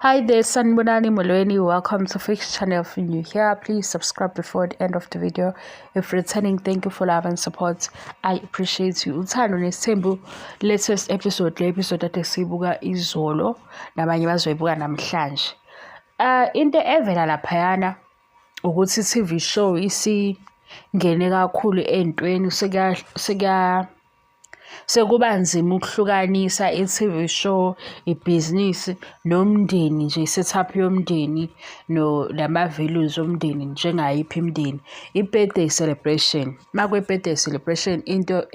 Hi there, Sanibonani, Molweni. Welcome to Fix Channel. If you're new here, please subscribe before the end of the video. If returning, thank you for love and support. I appreciate you. Uthando Nesithembu latest episode, le episode ade siyibuka izolo, nabanye bazoyibuka namhlanje. Into evela laphayana ukuthi i-TV show isingene kakhulu ey'ntweni sekuya sekuba nzima ukuhlukanisa i-TV show, ibhizinisi nomndeni nje, i-setup yomndeni nama-values omndeni njengayiphi imindeni. I-birthday celebration, uma kuyi-birthday celebration, into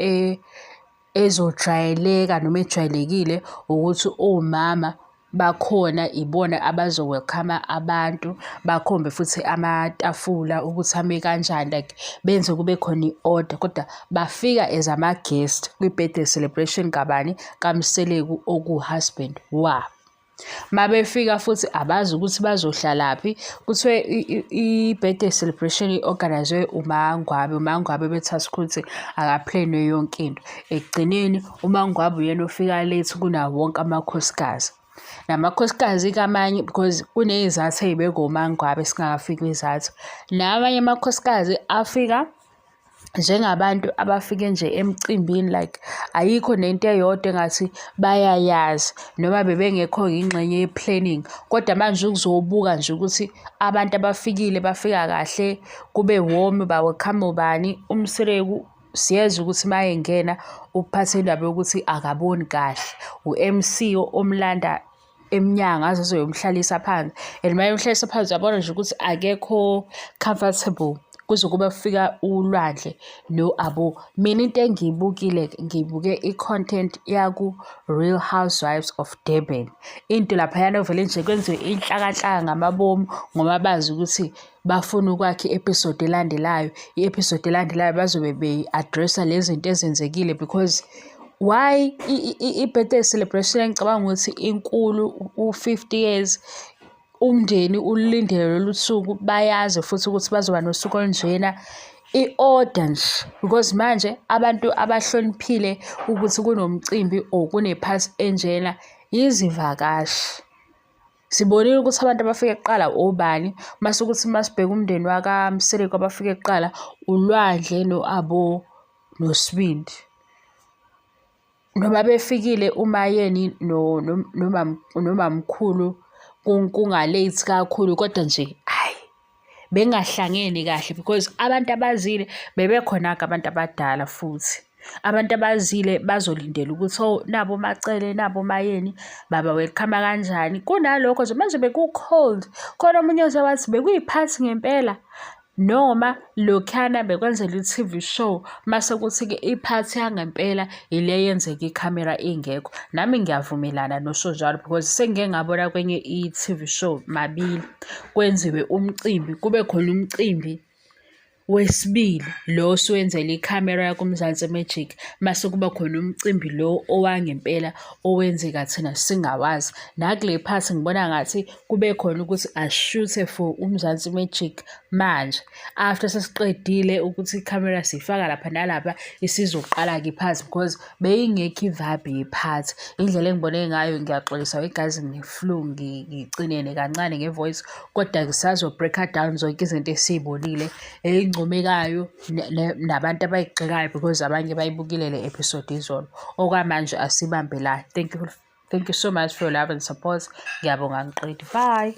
ezojwayeleka noma ejwayelekile ukuthi omama bakhona ibona abazo-welcome-a abantu, bakhombe futhi amatafula ukuthi ame kanjani, like benze kube khona i-order, kodwa bafika as ama-guest kwi-birthday celebration kabani? KaMseleku, oku-husband wabo. Uma befika futhi abazi ukuthi bazohlalaphi. Kuthiwe i-birthday celebration i-organise-we uMaNgwabe, uMaNgwabe bethatha ukuthi aka-plan-e yonke into. Ekugcineni uMaNgwabe uyena ofika late kunawo wonke amakhosikazi. Namakhosikazi-ke amanye, because kuney'zathu ey'bekwa uMaNgwabe singakafiki kwizathu. Namanye amakhosikazi afika njengabantu abafike nje emcimbini, like ayikho nento eyodwa engathi bayayazi noma bebengekho ingxenye ye-planning, kodwa manje ukuzobuka nje ukuthi abantu abafikile bafika kahle, kube warm, ba-welcome ubani. UMseleku siyezwa ukuthi uma engena uphathe indaba yokuthi akaboni kahle, u-MC omlanda emnyango aze azoyomhlalisa phansi, and uma emhlalisa phansi uyabona nje ukuthi akekho comfortable kuze kube kufika uLwandle no-Abo. Mina into engiyibukile-ke, ngibuke i-content yaku-Real Housewives of Durban. Into laphayana kuvele nje kwenziwe inhlakanhlaka ngamabomu ngoba bazi ukuthi bafuna ukwakha i-episode elandelayo. I-episode elandelayo bazobe beyi-address-a lezi zinto ezenzekile, because why i-birthday celebration engicabanga ukuthi inkulu, u-50 years, umndeni ulindele lolu suku, bayazi futhi ukuthi bazoba nosuku olunjena, i-order nje, because manje abantu abahloniphile ukuthi kunomcimbi or kune-party enjena izivakashi. Sibonile ukuthi abantu abafike kuqala obani, mase kuthi masibheka umndeni wakaMseleku, abafike kuqala uLwandle no-Abo noSibindi. Noma befikile uMaYeni nomamkhulu kunga-late kakhulu, kodwa nje hhayi, bengahlangene kahle because abantu abazile bebekhona-ke abantu abadala futhi. Abantu abazile bazolindela ukuthi, oh, nabo oMaCele, nabo oMaYeni baba-welcome-a kanjani. Kunalokho nje manje beku-cold, khona omunye oze wathi bekuyiphathi ngempela noma lokhuyana bekwenzelwa i-TV show, mase kuthi-ke iphathi yangempela ile yenzeka ikhamera ingekho. Nami ngiyavumelana nosho njalo because sengike ngabona kwenye i-TV show mabili kwenziwe umcimbi, kube khona umcimbi wesibili lo osuwenzela ikhamera yakuMzansi Magic, mase kuba khona umcimbi lo owangempela owenzeka thina singawazi. Nakule phathi ngibona ngathi kube khona ukuthi asishuthe for uMzansi Magic manje, after sesiqedile ukuthi ikhamera siyifaka lapha nalapha, isizoqala-ke iphathi because beyingekho i-vibe yephathi. Indlela engibone ngayo, ngiyaxolisa guys, ngine-flu, ngicinene kancane nge-voice, kodwa ngisazo-break-a down zonke izinto esiy'bonile ey'ncomekayo nabantu abayigxekayo, because abanye bayibukile le episode izolo. Okwamanje asibambe la. Thank you, thank you so much for your love and support. Ngiyabonga, angiqedi. Bye.